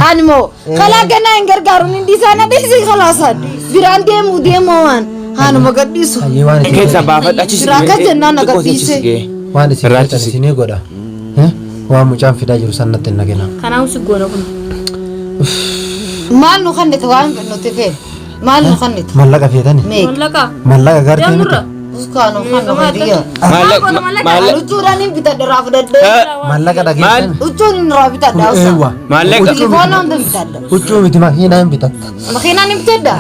Ani moo kalaa gannaa hin gargaaru ni dhiisaa na dhiisi kalaasan biraan deemuu deemoo waan haanuma gadhiisu. Hayyee waan isin Keessa baafadhu achi Biraa akkas jennaan na gadhiise. waan isin Irraa feetan achi isinii godha. Eh? Waan mucaan fidaa jiru san natti hin naqina. Kanaaf si goona kun. Maal nu kannite waan nuti feene maal nu kannite Mallaqa feetani? meeqa Mallaqa. Mallaqa gartee miti. Deemnurra. uskaa nu kannu hadiya. Maallaqa maallaqa Huccuudhaan hin bitadha irraa fudhadhee. Mallaqa dhageessan. Huccuun hin irraa Kun bitadha hausa. eewwa. Maallaqa. Telefoona hunda bitadha. Huccuu miti makiinaa hin bitatta. Makiinaan hin bitadha.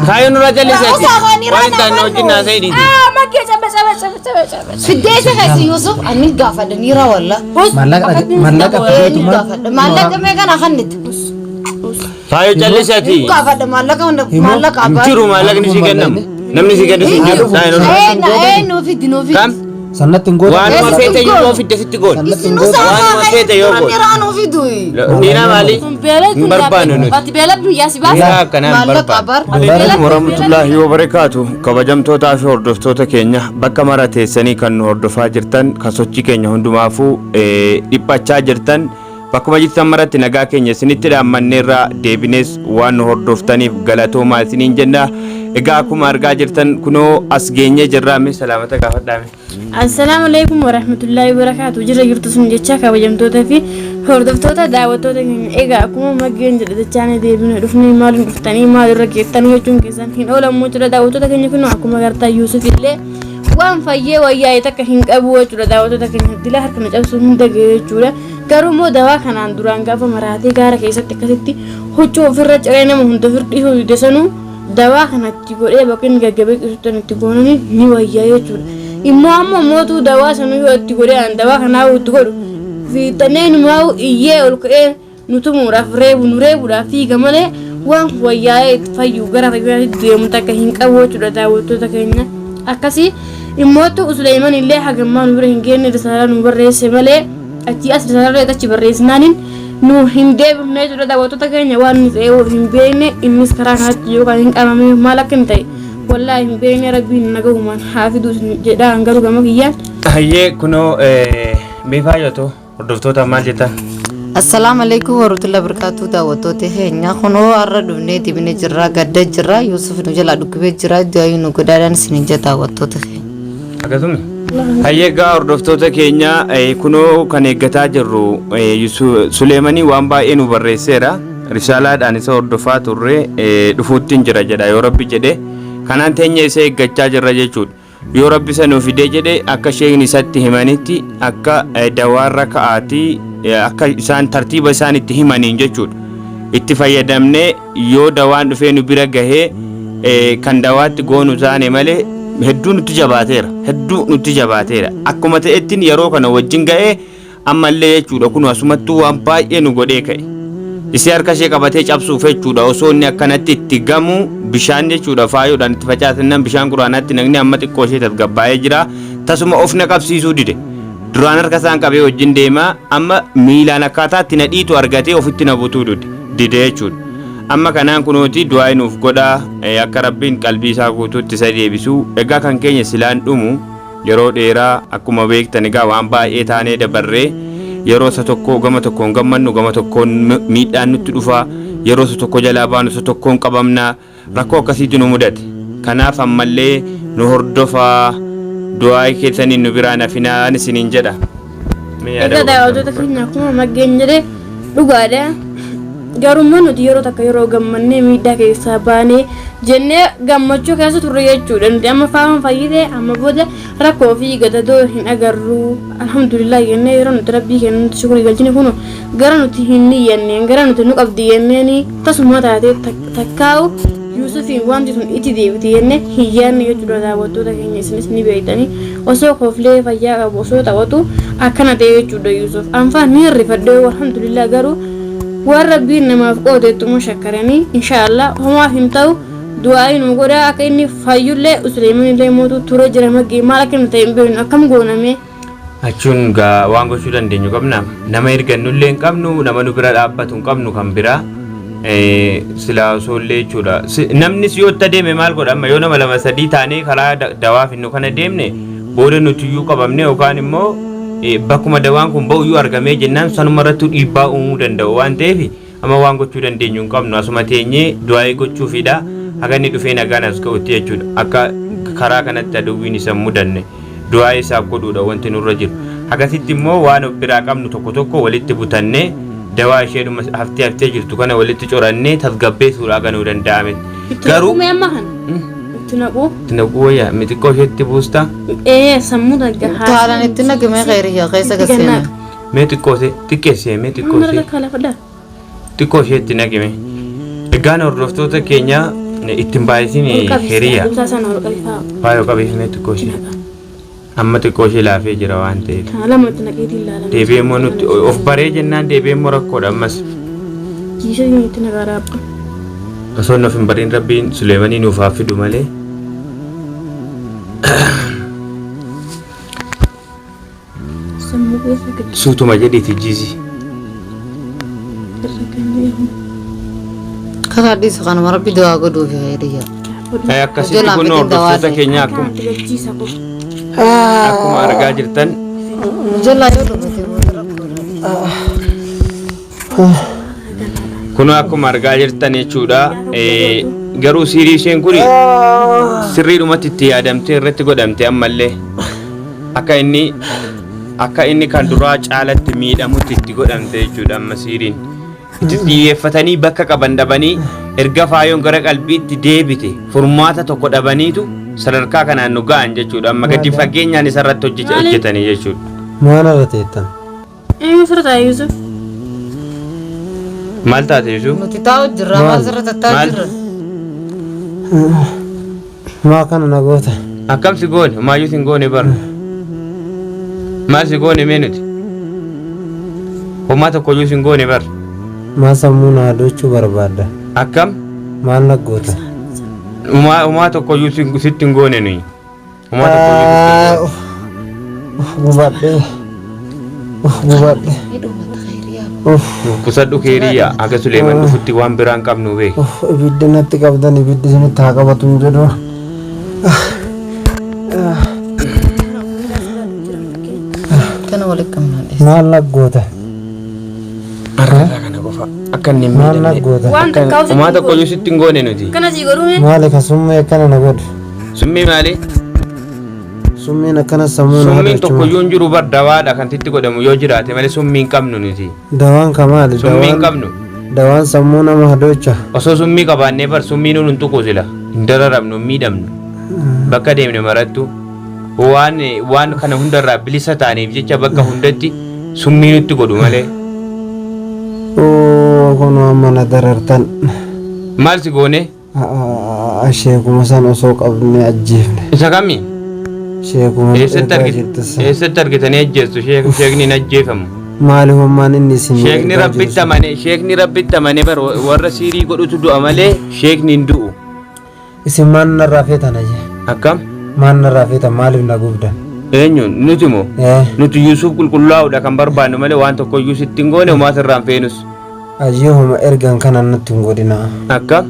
Kaayyoo nurraa jalliseeti. Osoo afaan irraa Waan hin taane nafaan wajjin nu. haasa'e dhiiti. Ah, makkee cabe cabe cabe cabe cabe. Fiddee isa keessa Yusuf ani gaafadha ni rawalla. Mallaqa mallaqa Ni fideetuma. gaafadha maallaqa meeqa na kannite. Kaayyoo jalliseeti. Ni gaafadha maallaqa hunda maallaqa Hin abbaa. jiru maallaqni si kennamu. Namni si kennu hin jiru. Taa'e nurraa. Ee na ee nuu fiddi nuu fiddi. Kam? Sannatti hin gootan. Waanuma Eessa feete goone? yoo fidde sitti goone. Sannatti hin Isin gootan. Waanuma feete yoo goote. Irraa nuu fidu. Dhiiraa maali? Kun beela Hin barbaannu nuti. Ati beela biyyaa si baasa. Dhiiraa akkanaa hin Maallaqa barbaannu. bar. Alaikum warahmatullahi wabarakaatu kabajamtootaa fi hordoftoota keenya bakka mara teessanii kan nu hordofaa jirtan kan sochii keenya hundumaafuu dhiphachaa jirtan bakkuma jirtan maratti nagaa keenya isinitti dhaammanneerra deebines waan nu hordoftaniif galatoomaa isiniin jenna. Egaa akkuma argaa jirtan kunoo as geenyee jirraa mee salaamata gaafadhaame. Assalaamu alaikum warahmatullahi wabarakatuh. Jirra jirtu sun jecha kabajamtoota fi hordoftoota daawwattoota keenya. Egaa akkuma maggeen jedhe jechaan deebine dhufnee maaliin dhuftanii maal irra geettanii jechuun keessan hin oolamu jechuudha. Daawwattoota keenya kun akkuma gartaa Yuusuf illee waan fayyee wayyaa'e takka hin qabu jechuudha. Daawwattoota keenya dila harka na cabsuu hunda ga'e jechuudha. Garuu immoo dawaa kanaan duraan gaafa maraatee gaara keessatti akkasitti huccuu ofirra ciree nama hunda firdhisuu dide sanuu dawaa kanatti godhee bakka inni gaggabee ciisutti itti goonani ni wayyaa jechuudha. Immoo amma mootuu dawaa sanuu yoo itti godhee an dawaa kanaa itti godhu fiixannee numaa iyyee ol ka'ee nu tumuudhaaf reebu nu reebuudhaaf fiiga malee waan wayyaa'ee itti fayyu gara fayyuudhaatti deemu takka hin qabu jechuudha daawwattoota keenya. Akkasii immootu Usuleyman illee hagammaa nu bira hin geenye risaalaa nu barreesse malee achii as risaalaa achi barreessinaaniin nu hin deebifne jechuudha daawwattoota keenya waan inni ta'e hin beekne innis karaa kanatti yookaan hin qabame maal akka hin ta'e wallaahi hin beekne rabbiin nagahumaan haa fidu jedha garuu gama kiyyaan. Hayyee kunoo mee faayyoto hordoftoota maal jettan? Assalaamu alaikum warahmatullahi wabarakatuh daawwattoota keenya kunoo har'a dhufnee dibne jirra gadda jirra Yusuf nu jalaa dhukkubee jira du'aa nu godhaadhaan isin ija daawwattoota keenya. Akkasuma. Hayyee egaa hordoftoota keenya kunoo kan eeggataa jirru Suleemanii waan baay'ee nu barreesseera. Risaalaadhaan isa hordofaa turre dhufuutti hin jira jedha yoo rabbi jedhe. Kanaan teenya isa eeggachaa jirra jechuudha. Yoo rabbi isa nu fidee jedhe akka sheekni isatti himanitti akka dawaarra ka'aatii akka isaan tartiiba isaan itti himaniin jechuudha. Itti fayyadamnee yoo dawaan dhufee nu bira gahee kan dawaatti goonu taane malee hedduu nutti jabaateera. Hedduu nutti jabaateera. Akkuma ta'ettiin yeroo kana wajjin ga'ee ammallee jechuudha kun asumattuu waan baay'ee nu godhee ka'e. Isee harka ishee qabatee cabsuuf jechuudha osoo inni akkanatti itti gamu bishaan jechuudha faayoodhaan itti facaasannaan bishaan quraanaatti naqnee amma xiqqoo ishee tasgabbaa'ee jira. Tasuma of na qabsiisuu dide. Duraan harka isaan qabee wajjin deemaa amma miilaan akkaataa itti na dhiitu argatee ofitti na butuu dide jechuudha. Amma kanaan kunooti du'aa nuuf godhaa akka rabbiin qalbii isaa guutuutti isa deebisu. Egaa kan keenya silaan dhumu yeroo dheeraa akkuma beektan egaa waan baay'ee taanee dabarree yeroo isa tokko gama tokkoon gammannu gama tokkoon miidhaan nutti dhufa yeroo isa tokko jalaa baanu isa tokkoon qabamna rakkoo akkasiitu nu mudate. Kanaaf ammallee nu hordofaa du'aa keessaniin nu biraan hafinaan isiniin jedha. Mee yaada Egaa daawwattoota keenya akkuma maggeen jedhe dhugaadha. Garuu nuti yeroo takka yeroo gammannee miidhaa keessaa baanee jennee gammachuu keessa turre jechuudha. Nuti amma faama fayyite amma booda rakkoo fi gadadoo hin agarru. Alhamdulillah jennee yeroo nuti rabbii keenya nuti shukurii galchine kun gara nuti hin niyyanneen gara nuti nu qabdi jenneeni tasuma taatee takkaa'u Yuusufiin wanti sun itti deebite jennee hin yaadne jechuudha daawwattoota keenya isinis ni beektanii osoo koflee fayyaa qabu osoo taphatu akkana ta'e jechuudha Yuusuf. Anfaa ni hirrifadhe alhamdulillah garuu waan rabbiin namaaf qoodettuma shakkaranii inshaallah homaaf hin ta'u du'aa nu godhaa akka inni fayyullee Usuleyman illee mootu ture jira maggee maal akka inni ta'e hin beeknu akkam gooname. Achuun gaa waan gochuu dandeenyu qabna. Nama ergannullee hin qabnu, nama nu bira dhaabbatu hin qabnu kan biraa. Silaa osoo illee jechuudha. Namnis yoo itti adeeme maal godha amma yoo nama lama sadii taanee karaa dawaa finnu kana deemne booda nuti iyyuu qabamne yookaan immoo bakkuma dawaan kun ba'u iyyuu argamee jennaan sanuma irrattuu dhiibbaa uumuu danda'u waan ta'eef Amma waan gochuu dandeenyu hin qabnu asuma teenyee du'aa'ii gochuufidha. Haga inni dhufee nagaan as ga'utti jechuudha. Akka karaa kanatti aduwwiin isa hin mudanne du'aa'ii isaaf godhuudha wanti nurra jiru. Hagasitti immoo waan of biraa qabnu tokko tokko walitti butannee dawaa isheedhuma haftee haftee jirtu kana walitti corannee tasgabbeessuudha haga nuu danda'ametti. Itti Garuu naquu mee amma kana? Itti naquu? itti naquu wayya xiqqoo isheetti buusta. Ee sammuu dagga Taalan itti naqimee khayriya keessa Itti gaseena. gannaa. Mee xiqqoo ishee xiqqeessee mee xiqqoo Amma ishee. irra kalafadha. Xiqqoo isheetti naqime. Egaan hordoftoota keenya itti hin baay'isin Ol qabisi. hiriya. Ibsaa sana ol qabi faa. Faayoo qabeessine xiqqoo ishee. Amma xiqqoo ishee laafee jira waan ta'eef. Kana lama itti naqeetii ilaalama. Deebi'ee immoo nutti of baree jennaan deebi'ee immoo rakkoodha ammas. Jiisha inni itti naqaa raabba. Osoo inni of hin bariin rabbiin Suleemanii nuuf haa fidu malee. Sammuu keessa gadi Suutuma jedhiiti jiisi. irra kan jiru. Karaa dhiisu kanuma rabbi du'aa godhuufi khayriya. Akkasitti Jalaan kun bitin hordoftoota dawaadha. keenya akkuma Itti gajjiisa qofa. akkuma argaa jirtan Jalaa yoo dubbate booda rakkoodha. kun akkuma argaa jirtan jechuudha. Garuu siirii isheen kun sirriidhumatti itti yaadamtee irratti godhamte ammallee akka inni akka inni kan duraa caalatti miidhamutti itti godhamte jechuudha amma siiriin. Itti xiyyeeffatanii bakka qaban dhabanii erga faayoon gara qalbiitti deebite furmaata tokko dhabaniitu sadarkaa kanaan nu ga'an jechuudha. Amma gadi fageenyaan isarratti hojjetanii jechuudha. Maal irra teettan? Eenyu sirra taa'e Yusuf? Maal taate Yusuf? Nuti taa'u jirra maal sirra tattaa'u Maal? jirra. Maa kana na goota? Akkam si goone? Maayyuu si hin goone bar. Maal si goone mee nuti? Homaa tokkoyyuu si hin goone bar. Maa sammuu na hadochuu barbaadda? Akkam? Maal na goota? Homaa tokkoyyuu sitti hin goone nuyi. Homaa tokkoyyuu sitti hin goone. Gubadhe. Gubadhe. Qusadhu keeriyyaa haga Suleeman dhufutti waan biraan qabnu beeki. Ibiddi natti qabdan ibiddi isinitti haa qabatu hin jedhu. Kana walitti qabnaan dhiyeessa. Maal na goota? Harka kana qofa akka inni hin Maal na miidhamne. goota? Waan takkaa sitti Homaa hin tokkoyyuu goone. sitti hin goone nuti. Kana sii godhuu mee? Maali ka summii akkana na godhu? Summii maali? Summiin akkana sammuu na Summiin hadochu. tokkoyyuu hin jiru bar dawaadha kan sitti godhamu yoo jiraate malee summii hin qabnu nuti. Dawaan ka maali? Summii hin qabnu. Dawaan sammuu nama hadocha. Osoo summii qabaannee bar summii nuun hin tuqu sila. Hin dararamnu hin miidhamnu. Bakka deemne marattu waan waan kana hundarraa bilisa taaneef jecha bakka hundatti summii nutti godhu malee. Oo kun amma na darartan. Maal si goone? Sheekuma san osoo qabnee ajjeefne. Isa kami? Sheekuma Eessatti ergaa argit- jirtu san. eessatti argitanii ajjeestu? Sheekni hin ajjeefamu. Maali hommaan inni isin Sheekni ergaa jiru rabbitti sun? amane sheekni rabbitti amane bar warra siirii godhutu du'a malee sheekni hin du'u. Isin maal narraa feetan ayye? Akkam? Maal narraa feetan maaliif na gubdan? Eenyu nuti moo? Eh, Nuti Yuusuf qulqullaa'uudha kan barbaannu malee waan tokko iyyuu sitti hin goone homaa sirraa hin feenus. Ayyee homa ergan kana nutti hin godhinaa. Akkam?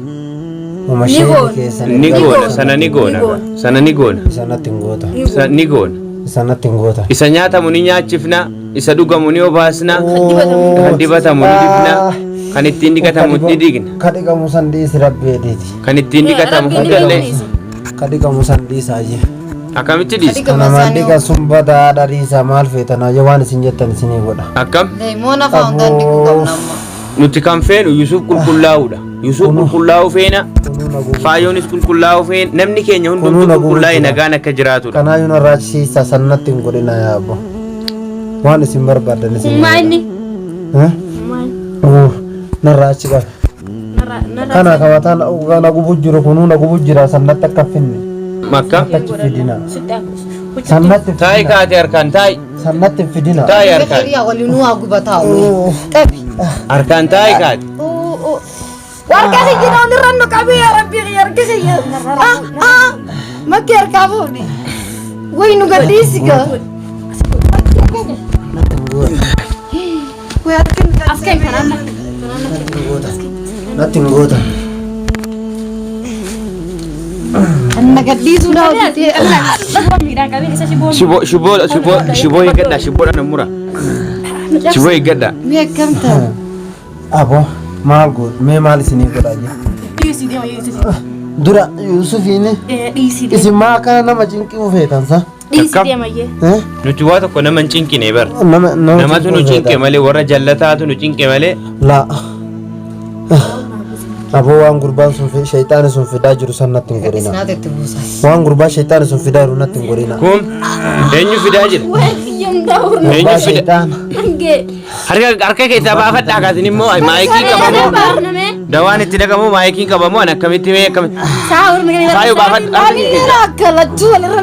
Homa Ni sheekni goona. keessan Ni ergaa goona jiru sana ni sanatti goona Ni goona. sana ni goona Isa natti hin goota. Isa ni goona. Isa natti hin goota. Isa nyaatamu ni nyaachifna isa dhugamu ni obaasna kan dibatamu ni dibna kan ittiin dhiqatamu ni dhiqna Ka dhiqamu san dhiisi rabbi jedhiiti. kan ittiin dhiqatamu Rabbiin ni hundallee dhiisa. Ka dhiqamu san dhiisa ayyee. akkamitti dhiisa Dhiqama Namaan isaanii dhiqa sun badaa dhadhiisa maal feetan ayyee waan isin jettan isinii godha. akkam Leemoona fa'aa hundaan dhiquu qabna amma. Nuti kan feenu Yuusuf qulqullaa'uudha. Yuusuf qulqullaa'uu feena. Kunuu na gubu. Faayoonis qulqullaa'uu feena. Namni keenya Kunuu hundumtuu na gubu qulqullaa'e jira. nagaan akka jiraatudha. Kanaayyuu na raachisiisa sannatti hin godhina yaa abbo. Waan isin barbaadan isin Hummaa inni. Eh? Hummaa inni. Narraa achi qabi. Narraa narraa. Kana kawataan na gubu jiru kunuu na gubu jira sannatti akka finne. Makka. Akka achi fidina. Sitti akka. Sannatti hin Taa'i fidina. kaate harkaan taa'i. Sannatti hin fidina. Taa'i harkaan. Hiriyaa waliin nu haa gubataa oolu. Qabi. Harkaan taa'i kaate. Warqa kiyya irra nu qabi yaa rabbi harka kiyya. Ah ah makki harkaa fuudhi. Way nu gadhiisi gaa. Way harka nu As kan kanaan Natti hin goota. Na gadhiisuu daawwatee. Miidhaan qabeen isa shiboo. Shiboo shiboo shiboo shiboo eeggadha shiboodhaan mura. Shiboo eeggadha. Mee akkam ta'a? Abo. Maal godhu? Mee maal isinii godhaa jira? Dhiisii deema Yuusuf. Dura Yuusufiin Dhiisii deema. isin maa akkana nama cinqii feetan sa? Dhiisii Akkam? deema iyyee. Eh? Nuti waa tokko nama hin cinqine bar. Nama nama Namatu nu cinquu cinqe feetan. malee warra jallataatu nu cinqe malee. Laa. Aboo waan gurbaan sun shayxaani sun fidaa jiru san natti hin godhina. Isnaata itti buusa. Waan gurbaa shayxaani sun fidaa jiru natti hin godhina. Kun eenyu fidaa jira? Waan kiyyam daawur. Eenyu Gurbaa fida? shayxaana. Hangee. Harka harka keessaa baafadhaa kaasin immoo maayikii qabamoo? Baafname. Dawaan itti naqamoo maayikiin qabamoo an akkamitti mee akkamitti? Saa urmi kan Faayo baafadhu harka kee keessaa. Akka lachuu walirra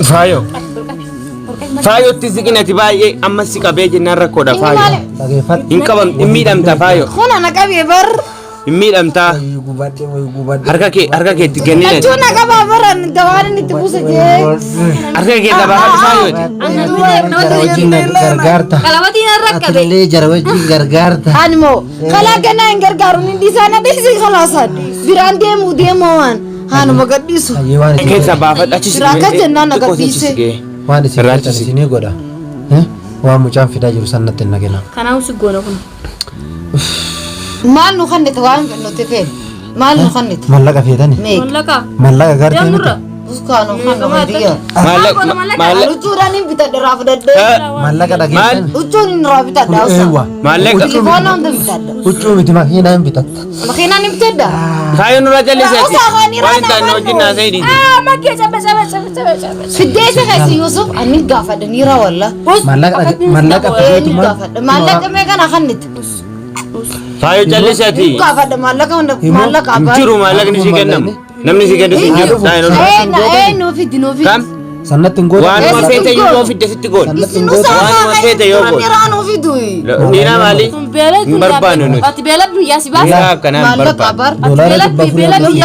Faayo. Faayotti siqinati baay'ee amma si qabee jennaan rakkoodha faayo. Dhageeffadhu. Hin qabam hin miidhamta faayo. Kun ana qabee bar. Hin miidhamtaa. Wayii gubadhe wayii gubadhe. Harka kee harka keetti kennina. Lachuu na qabaa bar dawaan inni itti buusa jee. Harka kee keessaa baafadhu faayooti. Jara wajjin gargaarta. Qalabatiin irra qabe. Atillee jara wajjin gargaarta. Ani moo kalaa gannaa hin gargaaru ni dhiisaa na dhiisi kalaasan biraan deemuu deemoo waan haanuma gadhiisu. Hayyee waan isin Keessaa baafadhu achi Biraa akka jennaan na gadhiise. waan isin Irraachi feetan si. isinii godha. Eh? Waan mucaan fidaa jiru san natti hin naqina. Kanaaf si goona kun. Maal nu kannite waan nuti feene maal nu kannite Mallaqa feetani? meeqa Mallaqa. Mallaqa gartee miti? Deemurra. buskaa nu kannu hadiya. Maallaqa maallaqa Huccuudhaan hin bitadhe irraa fudhadhe. Mallaqa dhageessani? Huccuun hin irraa bitadhe Kun eewwa. hawsa. Maallaqa. Telefoona hunda bitadha. Huccuu miti makiinaa hin bitatta. Makiinaan hin bitadha. Faayo nurra jalliseeti. Osoo afaan irraa Waan hin taane wajjin naasa'ii dhiisi. Ah makkee cabe cabe cabe cabe cabe. Fiddee isa keessa Yusuf ani gaafadha ni raawwalla. Mallaqa mallaqa Ni fideetuma. gaafadha maallaqa meeqa na kannite. Faayo jalliseeti. Ni gaafadha maallaqa hunda maallaqa Hin abbaa. jiru maallaqni si kennamu. Namni si kennu hin jiru. Taa'e nurra. Ee nuu fidi nuu fidi. Kam? Sannatti hin gootan. Waanuma Eessa feete goone? yoo fidde sitti goone. Sannatti hin Isin gootan. Waanuma feete yoo goone. Dhiiraa nuu fidu. Dhiiraa maali? Kun beela Hin barbaannu nuti. Ati beela biyyaa si baasa. Dhiiraa akkanaa hin Maallaqa barbaannu. bar. Doolaara 400 Beela biyya